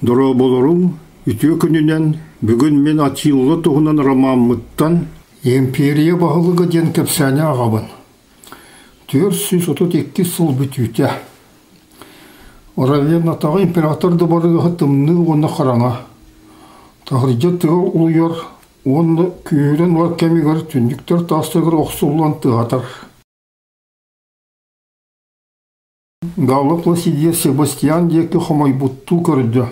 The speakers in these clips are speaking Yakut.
Дорооболоруҥ, үтүө күнүнэн! Бүгүн мин Атилла туһунан ромаммыттан «Империя баһылыга» диэн кэпсээни ааҕабын. 432 сыл бүтүүтэ. Равеннатааҕы император дыбарыаһа тымныы уонна хараҥа. Таһырдьа тыал улуйар уонна күүһүрэн ылар кэмигэр түннүктэр таастарыгар охсуллан тыаһатар. Галла Пласидия Себастьян диэки хомойбуттуу көрдө: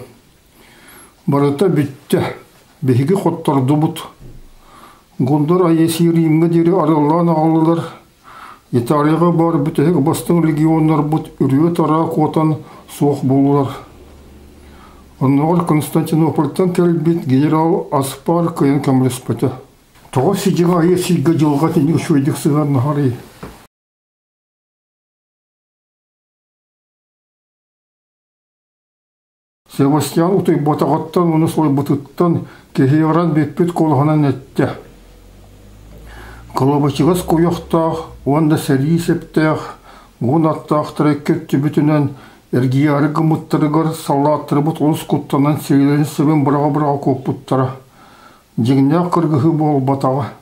«Барыта бүттэ, биһиги хоттордубут. Гундар Аесий Римҥэ диэри арыаллаан аҕаллылар. Италияҕа баар бүтэһик бастыҥ легионнарбыт үрүө-тараа куотан суох буоллулар. Оннооҕор Константинопольтан кэлбит генерал Аспар кыайан көмөлөспөтө. Тоҕо сидьиҥ Аесийга дьылҕа итинник үчүгэйдик сыһыаннаһарый?» Себастьян утуйбатаҕыттан уонна суруйбутуттан киһиэҕирэн бүппүт куолаһынан эттэ: «Кылабачыгас куйахтаах уонна сэрии сэптээх уһун аттаахтара икки өттүбүтүнэн эргийээри гыммыттарыгар саллааттарбыт олус куттанан сиэлэрин сэбин быраҕа-быраҕа куоппуттара. Дьиҥнээх кыргыһыы буолбатаҕа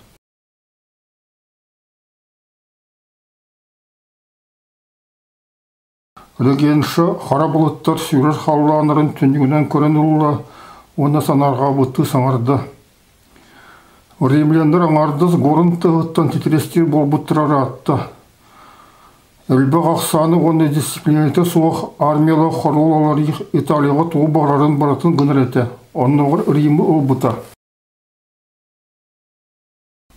Регенша хара былыттар сүүрэр халлааннарын түннүгүнэн көрөн ылла уонна санаарҕаабыттыы саҥарда: «Римляннар аҥаардас горын тыаһыттан титирэстиир буолбуттара ыраатта. Элбэх ахсааны уонна дисциплината суох армиялаах хоруол аларыйых Италияҕа тугу баҕарарын барытын гынар этэ, оннооҕор Римы ылбыта.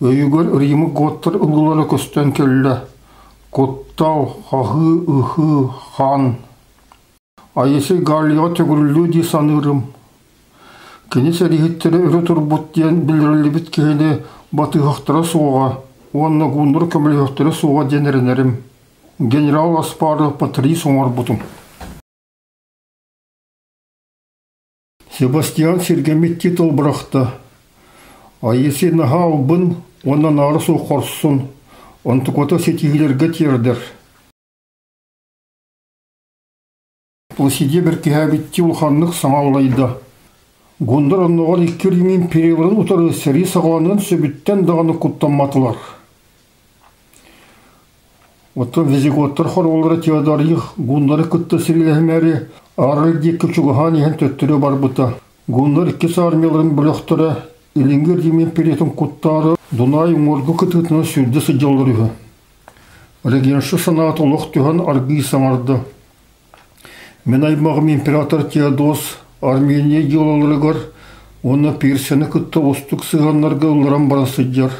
Өйүгэр Римы готтар ыллылара көстөн кэллэ: куттал, хаһыы-ыһыы, хаан. Айыси Галлияҕа төгүрүллүө дии саныырым. Кини сэрииһиттэрэ өрө турбут диэн биллэриллибит киһини батыһыахтара суоҕа уонна гуннар көмөлөһүөхтэрэ суоҕа диэн эрэнэрим. Генерал Аспаров Патрис оҥорбутум. Себастьян сиргэммиттии тыл бырахта: «Айыси наһаа албын уонна наара суох хорсун, онтуката ситиһиилэргэ тиэрдэр». Пласидия бэркиһээбиттии улаханнык саҥа аллайда: Гундар оннооҕор икки Рим империяларын утары сэрии саҕаланыан сөбүттэн даҕаны куттамматылар. Оттон визиготтар хоруоллара Теодорих гуннары кытта сэриилэһимээри Аарл диэки чугаһаан иһэн төттөрү барбыта. Гуннар иккис армияларын бөлөхтөрө Илиҥҥи Рим империятын куттаары Дунай уҥуоргу кытыытынан сүүрдэ сылдьаллар үһү. Регенша санаата олох түһэн аргыый саҥарда: «Мин аймаҕым император Теодос Армения дьыалаларыгар уонна Персияны кытта уустук сыһыаннарга ылларан баран сылдьар.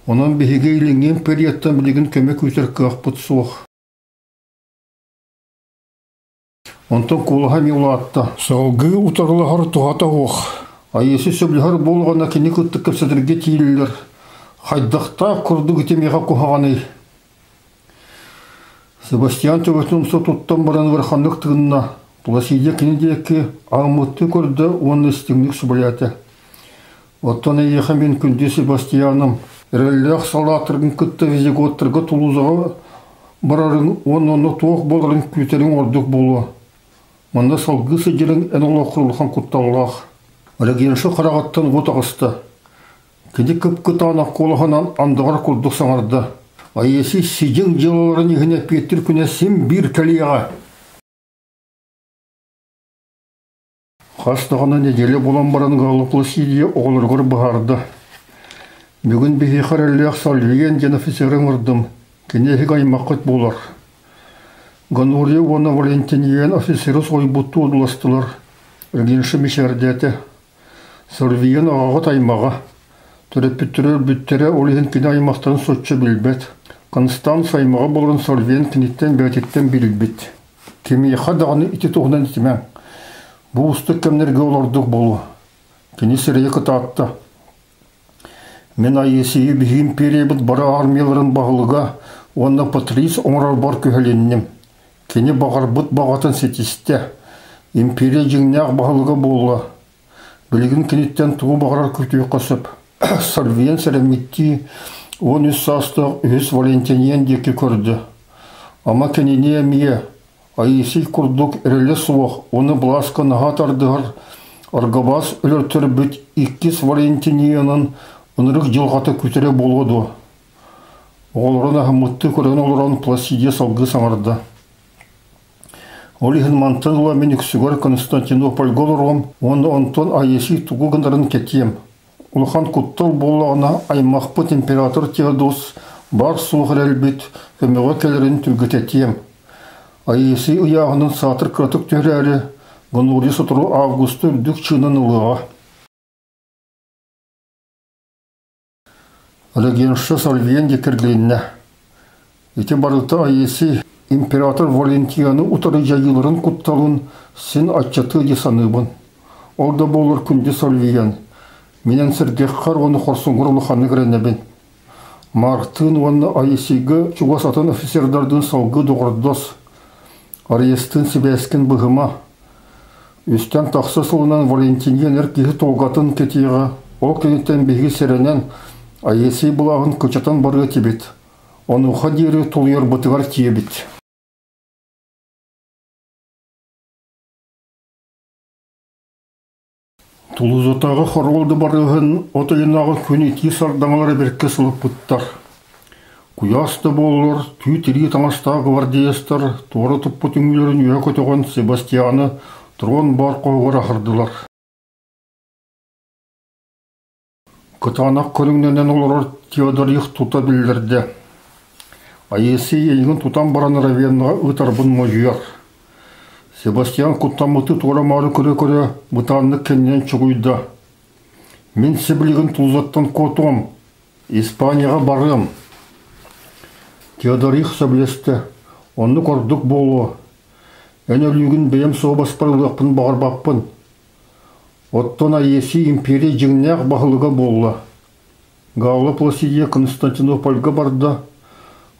Онон биһиги Илиҥҥи империяттан билигин көмө күүтэр кыахпыт суох. Онтон куолаһа эмиэ улаатта. Салгыы утарылаһар туһата суох. Айыысы сөбүлэһэр буоллаҕына кини кытта кэпсэтэргэ тиийиллэр. Хайдахтаах курдук ити миэхэ куһаҕаный? Себастьян төбөтүн умса туттан баран ыараханнык тыынна. Пласидия кини диэки ааммыттыы көрдө уонна истиҥник субайаата. Оттон эйиэхэ мин күндү Себастьяным, эрэллээх салааттаргын кытта визиготтарга Тулузаҕа барарыҥ уонна онно туох буоларын күүтэриҥ ордук буолуо. Манна салгыы сылдьарыҥ эн олоххор улахан кутталлаах. Регенша хараҕыттан уу таҕыста. Кини кып-кытаанах куолаһынан андаҕар курдук саҥарда. Айеси сидьиҥ дьыалаларын иһин эппиэттиир күнэ син биир кэлиэҕэ. Хас даҕаны нэдиэлэ буолан баран Галлопласидия оҕолоругар быһаарда: «Бүгүн биһиэхэ эрэллээх Сальвиен диэн офицеры ыҥырдым, кини эһиги аймаххыт буолар». Гонория уонна Валентиниен офицеры соһуйбуттуу одууластылар, Регенша мичээрдээтэ: «Сальвиен аҕаҕыт аймаҕа, төрөппүттэрэ өлбүттэрэ, ол иһин кини аймахтарын соччо билбэт. Констанс аймаҕа буоларын Сальвиен киниттэн бэйэтиттэн билбит. Кимиэхэ даҕаны ити туһунан этимэҥ. Бу уустук кэмнэргэ олордук буолуо. Кини сирэйэ кытаатта. Мин Айесийи биһиги империябыт бары армияларын баһылыга уонна Патрис оҥорорбор күһэлинним. Кини баҕарбыт баҕатын ситистэ. Империя дьиҥнээх баһылыга буолла. Билигин киниттэн тугу баҕарар күүтүөххэ сөп. Сальвиен сэрэммиттии 13 саастаах үһүс Валентиниан диэки көрдө. Ама кинини эмиэ. Аисий курдук эрэлэ суох, уонна былааска наһаа тардыһар Аргабаас өлөртөрбүт иккис Валентиниянан ынырык дьылҕата күтэрэ буолуо дуо? Оҕолорун аһыммыттыы көрөн олорон Пласидия салгыы саҥарда. Ол иһин мантан ыла мин үксүгэр Константинопольга олоруом уонна онтон Аисий тугу гынарын кэтиэм. Улахан куттал буоллаҕына аймахпыт император Теодос баар-суох эрэлбит көмөҕө кэлэрин түргэтэтиэм. Аисий ыйааһынын саатар кыратык түһэрээри Гонорий сотору августа үрдүк чыынын ылыаҕа. Регенша Сальвиен дьикиргилиннэ. Ити барыта Аисий император Валентианы утары дьайыыларын кутталын син аччатыа дии саныыбын. Ол да буоллар күндү Сальвиен, мин эн сэргэххэр уонна хорсуҥҥар улаханнык эрэнэбин. Мартын уонна Аисийга чугас атын офицердардыын салгыы доҕордос, Ариестыын сибээскин быһыма. Үстэн тахса сылынан Валентиниан эр киһи толгатын кэтиэҕэ, ол кэнниттэн биһиги сэрэнэн, Аисий былааҕын кычатан барыа этибит. Онуоха диэри тулуйарбытыгар тиийэбит. Тулузатааҕы хоруол дыбарыаһын от ыйынааҕы күн итии сардаҥалара бэркэ сылыппыттар. Куйаас да буоллар, түү-тирии таҥастаах гвардеецтар туора туппут үҥүүлэрин үөһэ көтөҕөн Себастьяны трон баар хоһугар аһардылар. Кытаанах көрүҥнэнэн олорор Теодорих тута биллэрдэ: «Аесий эйигин тутан баран Равеннаҕа ыытарбын модьуйар». Себастьян куттаммыты туора-маары көрө-көрө бытааннык кэннинэн чугуйда: «Мин сибилигин Тулузаттан куотуом, Испанияҕа барыам». Теодорих сөбүлэстэ: «Оннук ордук буолуо. Эн өлүүгүн бэйэм суобаспар ылыахпын баҕарбаппын. Оттон Аесий империя дьиҥнээх баһылыга буолла. Галла Пласидия Константинопольга барда,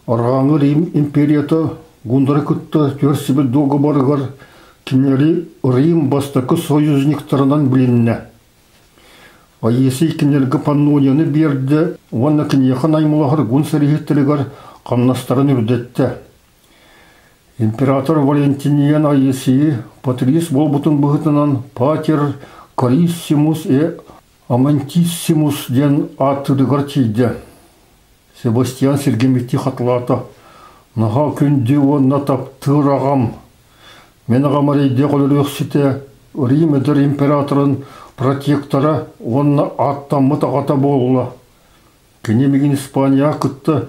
Арҕааҥҥы Рим империята гундары кытта түһэрсибит дуогабарыгар кинилэри Рим бастакы союзниктарынан билиннэ. Аесий кинилэргэ Паннонияны биэрдэ уонна киниэхэ наймылаһар гун сэрииһиттэригэр хамнастарын үрдэттэ. Император Валентиниан Аисийи Патрис буолбутун быһыытынан Патер Кариссимус и Амантиссимус диэн ааттыырыгар тиийдэ. Себастьян сиргэммиттии хатылаата: «Наһаа күндү уонна таптыыр аҕам, мин аҕам эрэйдээх өлөрүөхсүтэ Рим эдэр императорын протектора уонна ааттаммыт аҕата буолла. Кини миигин Испанияҕа кытта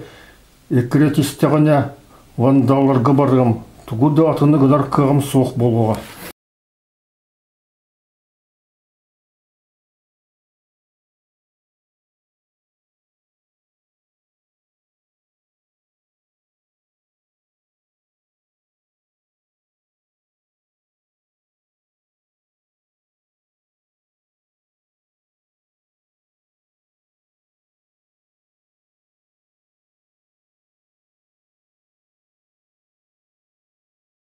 Эккирэтистэҕинэ вандалларга барыам, тугу да атыны гынар кыаҕым суох буолуоҕа.